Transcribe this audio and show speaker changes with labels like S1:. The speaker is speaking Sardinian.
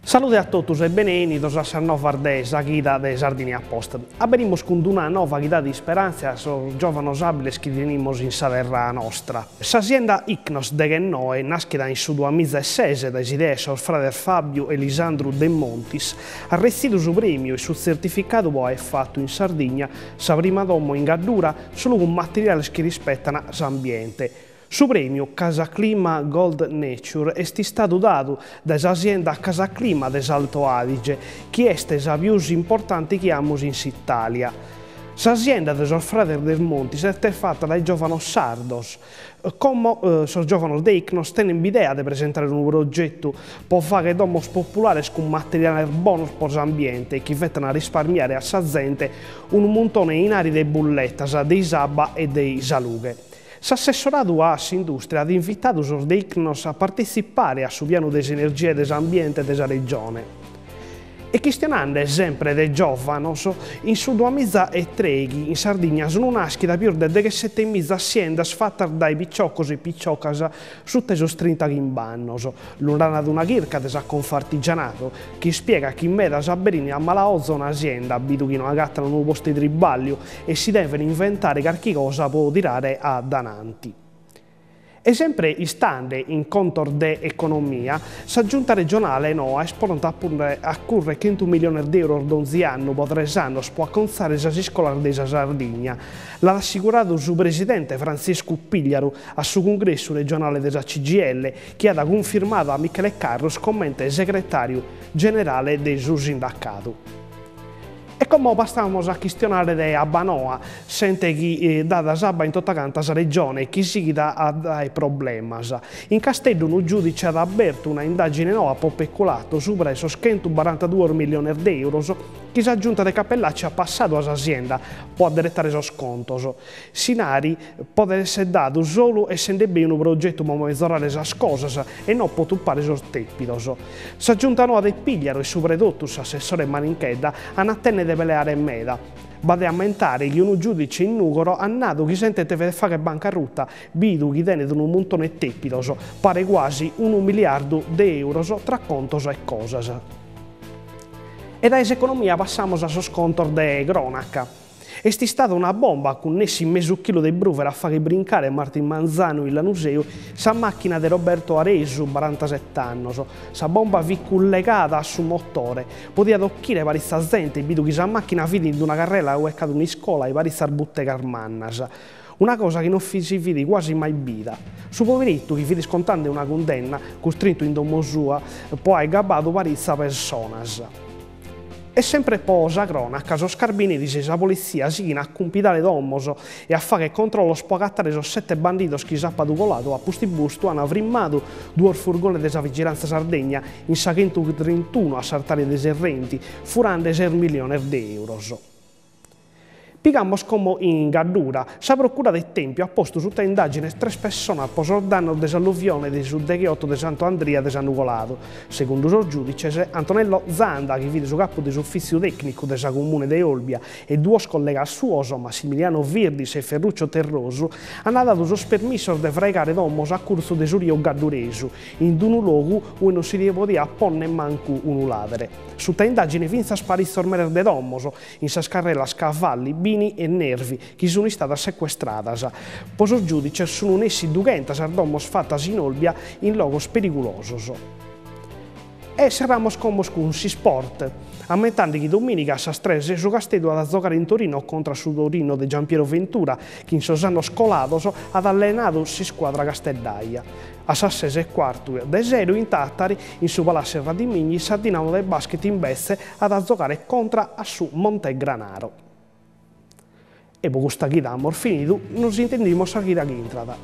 S1: Salude a totus e bene 'enidos a sas novas de sa chida de Sardinia Post. Aberimus cun d'una nova chi dat isperantzia a sos giovanos abiles chi tenimus in sa terra nostra. Sa sienda Ichnos 19, naschida in su duamiza e ses dae s'idea 'e sos frades Fabio e Lisandru Demontis, at retzidu su premiu e su tzertificadu po aer fatu in Sardigna sa prima domo in Gaddura solu cun materiales chi rispetan s'ambiente. Su prèmiu CasaClima Gold Nature est istadu dadu dae sa sienda CasaClima de s'Alto Adige, chi est sa pius importante chi amus in s'Itàlia. Sa sienda de sos frades Desmontis est fata dae giòvanos sardos. Como sos giòvanos de Ichnos tenent bidea de presentare unu progetu po fàghere domos populares cun materiales bonos po s'ambiente chi fetan risparmiare a sa zente unu muntone 'e 'inari de bulletas de s'abba e de sa lughe. S'assessoradu a s'indùstria at invitadu sos de Ichnos a partetzipare a su pianu de s'energia e de s'ambiente de sa Regione. E chistionande sempre de giòvanos, in su duamiza e trèighi in Sardigna sunt nàschidas pius de deghesetemiza siendas fatas dae piciocos e piciocas suta 'e sos trintachimb'annos. Lu narat una chirca de sa Confartigianato chi ispiegat chi medas aberin a mala 'oza una sienda, bidu chi no agatan unu postu 'e tribàlliu e si deven inventare carchi cosa po tirare a dananti. E sempre istande in contos de economia, sa Giunta regionale noa est pronta a currer chentu miliones de euros donzi annu po tres annos po acontzare sas iscolas de sa Sardigna. L'at assiguradu su presidente Frantziscu Pigliaru a su cungressu regionale de sa CGIL, chi at cunfirmadu a Michele Carrus comente segretàriu generale de su sindacadu. E como passamus a chistionare de Abbanoa, s'ente chi dat s'abba in tota canta sa regione e chi sighit a dare problemas. In Casteddu unu giudice at abertu una indagine noa po peculato subra 'e sos chentubarantaduos miliones de euros chi sa giunta de Cappellacci at passadu a sa sienda po adderetare sos contos. S'inari podet esser dadu solu essende bei unu progetu po mezorare sas cosas e no po tupare sos tèpidos. Sa giunta noa de Pigliaru e subra 'e totu s'assessore Maninchedda an a tenner de peleare meda. B'at de ammentare chi unu giudice in Nùgoro at nadu chi s'ente devet fagher bancarruta, bidu chi tenet unu muntone 'e tèpidos, paret guasi unu miliardu de euros tra contos e cosas. E dae s'economia passamus a sos contos de cronaca. Est istada una bomba cun nessi mesu chilu de brùvera a fagher brincare martis manzanu in Lanuseu sa màchina de Roberto Aresu, barantaset'annos. Sa bomba fit cullegada a su motore. Podiat ochire paritza zente, bidu chi sa màchina fit in una carrela ue ch'at un'iscola e paritzas butegas mannas. Una cosa chi non si fit guasi mai bida. Su poverittu, chi fit iscontande una cundenna, custrintu in domo sua, po aer gabadu paritza personas. E sempre po sa cronaca, sos carbineris e sa politzia sighin a cumpidare domos e a fagher controllos po agatare sos sete bandidos chi sàpadu coladu a pusti bustu an frimmadu duos furgones de sa Vigilanza Sardegna in sa chentutrintunu a s'artària de Serrenti, furande ses miliones de euros. Pigamos como in Gaddura. Sa Procura de Tèmpiu at postu suta indàgines tres pessonas po sos dannos de s'alluvione de su degheoto de Santu Andria de s'annu coladu. Segundu sos giùdices, Antonello Zanda, chi fit su capu de s'ufìtziu tècnicu de sa Comune de Olbia, e duos collegas suos, Massimiliano Virdis e Ferruccio Terrosu, ant dadu sos permissos de fraigare domos a curtzu de su riu Gadduresu, in unu logu ue non si podiat pònnere mancu unu làdere. Suta indàgine fintzas paritzos meres de domos, in sas carrelas Cavalli, Bini e Nervi, chi sun istadas secuestradas. Po sos giudices sun nessi dughentas sas domos fatas in Olbia in logos perigulosos. E serramos como cun s'isport, ammentande chi domìniga a sas tres su Casteddu at a zogare in Torino contra su Torino de Giampiero Ventura, chi in sos annos colados at allenadu s'iscuadra casteddaia. A sas ses e cuartu de sero in Tàtari, in su Palà Serradimigni, sa Dinamo de basket imbetze at a zogare contra a su Montegranaro. E po custa chida amus finidu, nos intendimos sa chida chi intrat.